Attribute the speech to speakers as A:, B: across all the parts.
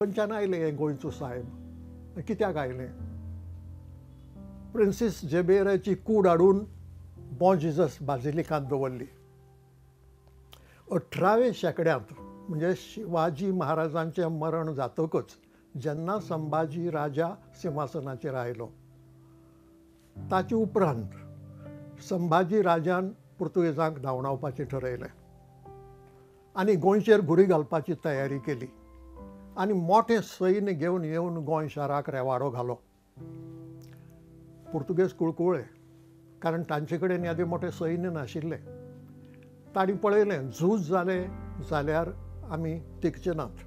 A: खंयच्यान आयलें हें गोंयचो सायब, कित्याक आयलें? फ्रांसीस झेवियराची कूड हाडून बॉं जिजस बाजिलिकांत दवरली. 18व्या शेंकड्यांत म्हणजे शिवाजी महाराजांचें मरण जातकच जेन्ना संभाजी राजा सिंहासनाचेर आयलो ताचे उपरांत संभाजी राजान पुर्तुगेजांक धांवडावपाचें ठरयलें आनी गोंयचेर घुरी घालपाची तयारी केली आनी मोठें सैन्य घेवन येवन गोंय शाराक रेवाडो घालो. पुर्तुगेज कुळकुळ्ळे, कारण तांचे कडेन येदें मोठें सैन्य नाशिल्लें. तांणी पळयलें झूज जालें जाल्यार आमी तिगचे नात,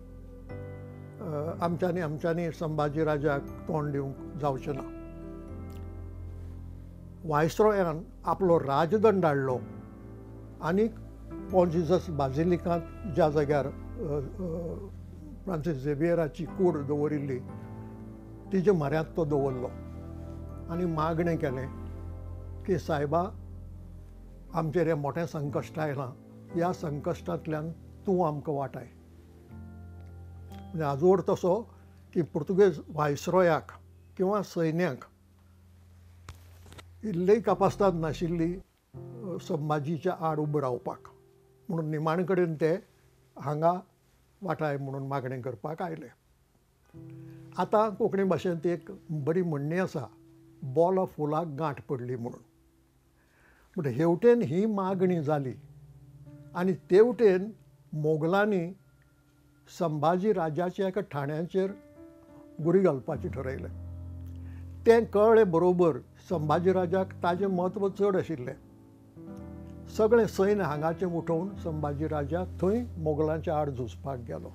A: आमच्यांनी आमच्यांनी संभाजी राजाक तोंड दिवंक जावचें ना. वायसरॉयान आपलो राजदंड हाडलो आनी बॉं जिजस बाजिलिकांत ज्या जाग्यार फ्रांसीस झेवियराची कूड दवरिल्ली तिजे म्हऱ्यांत तो दवरलो आनी मागणें केलें की सायबा, आमचेर हें मोठें संकश्ट आयलां, ह्या संकश्टांतल्यान तूं आमकां वाटाय. म्हणजे हाजो अर्थ असो की पुर्तुगेज वायसरॉयाक किंवा सैन्याक इल्लीय कापास्ताद नाशिल्ली संभाजीच्या आड उबो रावपाक, म्हणून निमाणे कडेन ते हांगा वाटाय म्हणून मागणें करपाक आयले. आतां कोंकणी भाशेंत एक बरी म्हणणी आसा, बोला फुलाक गांठ पडली म्हणून. बट हेवटेन ही मागणी जाली आनी तेवटेन मोगलांनी संभाजी राजाच्या एका ठाण्याचेर घुरी घालपाचें ठरयलें. तें कळ्ळें बरोबर संभाजी राजाक ताजें म्हत्व चड आशिल्लें. सगळें सैन्य हांगाचें उठोवन संभाजी राजा थंय मोगलांच्या आड झुजपाक गेलो.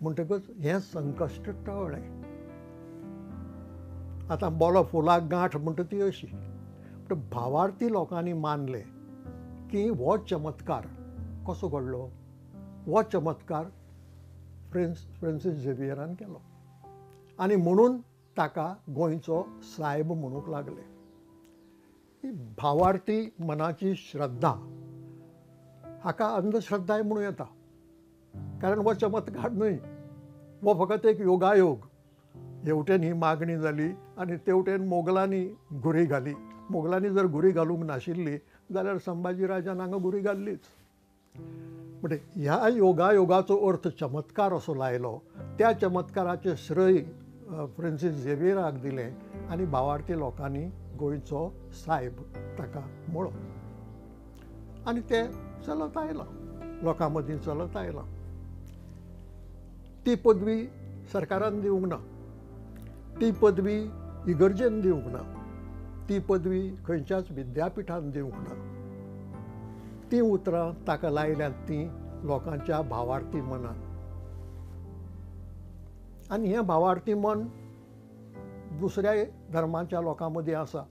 A: म्हणटकच हें संकश्ट टळ्ळें. आतां बोलो फुलाक गांठ म्हणटा ती अशी. पूण भावार्थी लोकांनी मानलें की हो चमत्कार कसो घडलो, हो चमत्कार फ्रांसीस झेवियरान केलो आनी म्हणून ताका गोंयचो सायब म्हणूंक लागले. ही भावार्थी मनाची श्रद्धा, हाका अंधश्रद्धाय म्हणूं येता, कारण हो चमत्कार न्हय, हो फकत एक योगायोग. हेवटेन ही मागणी जाली आनी तेवटेन मोगलांनी घुरी घाली. मोगलांनी जर घुरी घालूंक नाशिल्ली जाल्यार संभाजी राजान हांगा घुरी घाल्लीच. म्हणजे ह्या योगायोगाचो अर्थ चमत्कार असो लायलो. त्या चमत्काराचें श्रेय फ्रांसीस झेवियराक दिलें आनी भावार्थी लोकांनी गोंयचो सायब ताका म्हळो आनी तें चलत आयलां, लोकां मदीं चलत आयलां. ती पदवी सरकारान दिवंक ना, ती पदवी इगर्जेन दिवंक ना, ती पदवी खंयच्याच विद्यापिठान दिवंक ना. तीं उतरां ताका लायल्यांत तीं लोकांच्या भावार्थी मनान आनी हें भावार्थी मन दुसऱ्या धर्माच्या लोकां मदीं आसा.